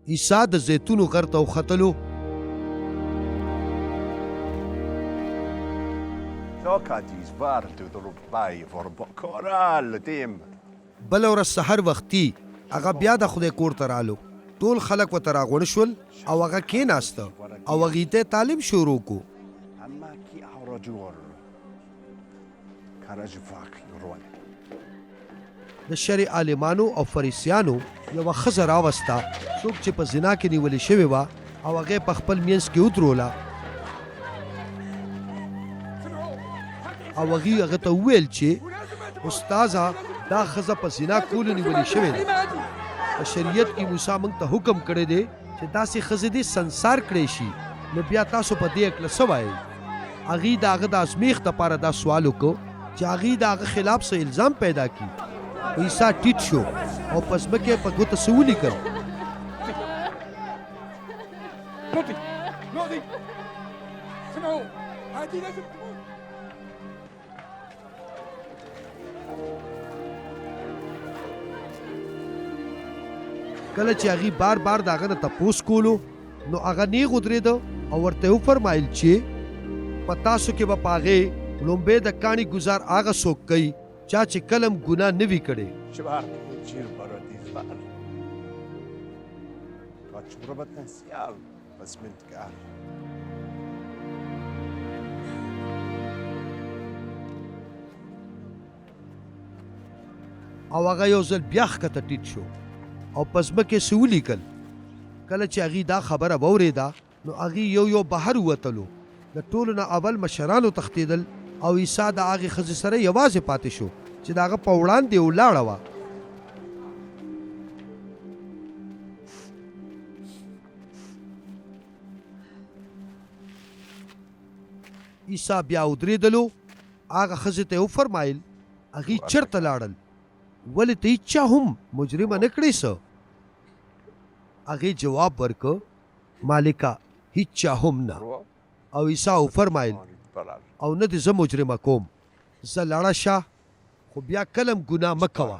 عیسی د زیتونو غر ته وختلو. بله ورځ سحر وختي هغه بیا د خدای کور ته رالو. ټول خلک ورته راغونډ شول او هغه کېناسته او هغوی ته یې تعلیم شروع کړو. د شرع عالمانو او فریسیانو یوه ښځه راوسته، څوک چې په زنا کې نیولې شوې وه او هغه یې په خپل مینځ کې ودروله. او هغوی هغه ته وویل چې، استاذه، دا ښځه په زنا کولو نیولې شوې ده. په شریعت کې موسی موږ ته حکم کړی دی چې داسې ښځې دې سنګسار کړی شي، نو بیا تاسو په دې هکله څه وایئ؟ هغوی د هغه د ازمېښت دپاره دا سوال وکړ چې هغوی د هغه خلاف څه الزام پیدا کړي. خو عیسی ټیټ شو او په ځمکه یې په ګوته څه ولیکل. کله چې هغوی بار بار د هغه نه تپوس کولو نو هغه نېغ ودرېده او ورته یې وفرمایل چې په تاسو کې به په هغې ړومبی د کاڼي ګوزار هغه څوک کوي چا چې کله هم ګناه نه وي کړې. او هغه یو ځل بیا ښکته ټیټ شو او په ځمکه یې څه ولیکل. کله چې هغوی دا خبره واورېده نو هغوی یو یو بهر ووتلو. د ټولو نه اول مشران وتښتېدل او عیسی د هغې ښځې سره یوازې پاتې شو چې د هغه په وړاندې ولاړه وه. عیسی بیا ودرېدلو، هغه ښځې ته یې وفرمایل، هغوی چېرته لاړل؟ ولې ته هیچا هم مجرمه نه کړې څه؟ هغې جواب ورکړ، مالکه، هیچا هم نه. او عیسی وفرمایل، او نه دې زه مجرمه کوم، ځه لاړه شه، خو بیا کله هم ګناه مه کوه.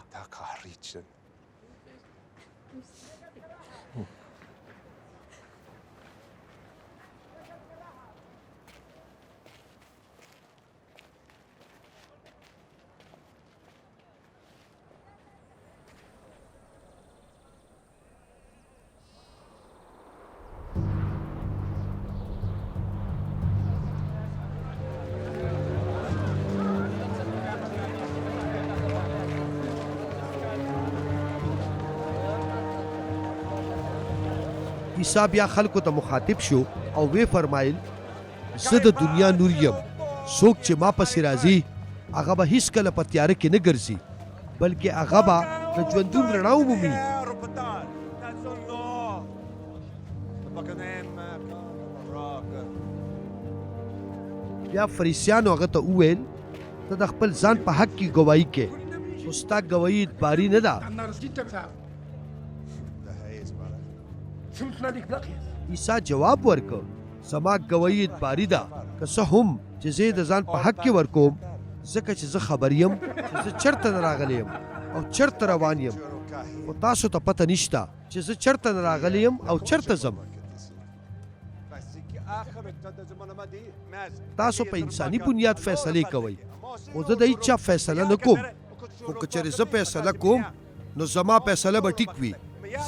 عیسی بیا خلکو ته مخاطب شو او وی فرمایل، زه د دنیا نور یم، څوک چې ما پسې راځي هغه به هیڅکله په تیاره کې نه ګرځي، بلکې هغه به د ژوندون رڼا ومومي. بیا فریسیانو هغه ته وویل، ته د خپل ځان په حق کې ګواهي کوې، خو ستا ګواهي اعتباري نه ده. عیسی جواب ورکړ، زما ګواهي اعتباري ده، که څه هم چې زه یې د ځان په حق کې ورکوم، ځکه چې زه خبر یم چې زه چېرته نه راغلی یم او چېرته روان یم، خو تاسو ته پته نشته چې زه چېرته نه راغلی یم او چېرته ځم. تاسو په انساني بنیاد فیصلې کوئ، خو زه د هیچا فیصله نه کوم. خو که چېرې زه فیصله کوم، نو زما فیصله به ټیک وي،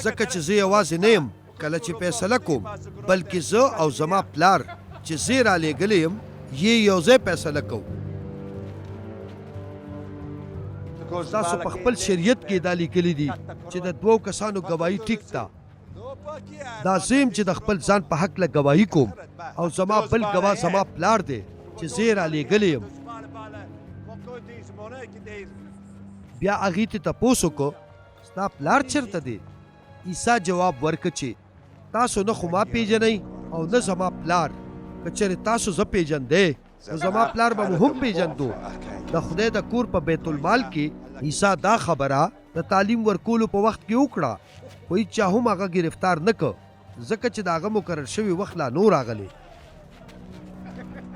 ځکه چې زه یوازې نه یم کله چې فیصله کوم، بلکې زه او زما پلار چې زه یې رالېږلی یم، یې یو ځای فیصله کوو. ستاسو په خپل شریعت کې دا لیکلي دي چې د دوو کسانو ګواهي ټیک ده. دا زه یم چې د خپل ځان په هکله ګواهي کوم او زما بل ګواه زما پلار دی چې زه یې رالېږلی یم. بیا هغوی ترې تپوس وکړ، ستا پلار چېرته دی؟ عیسی جواب ورکړ چې، تاسو نه خو ما پېژنئ او نه زما پلار، که چېرې تاسو زه پېژندی، نو زما پلار به مو هم پېژندو. د خدای د کور په بیت المال کې عیسی دا خبره د تعلیم ورکولو په وخت کې وکړه، خو هیچا هم هغه ګرفتار نه کړ، ځکه چې د هغه مقرر شوی وخت لا نه و راغلی.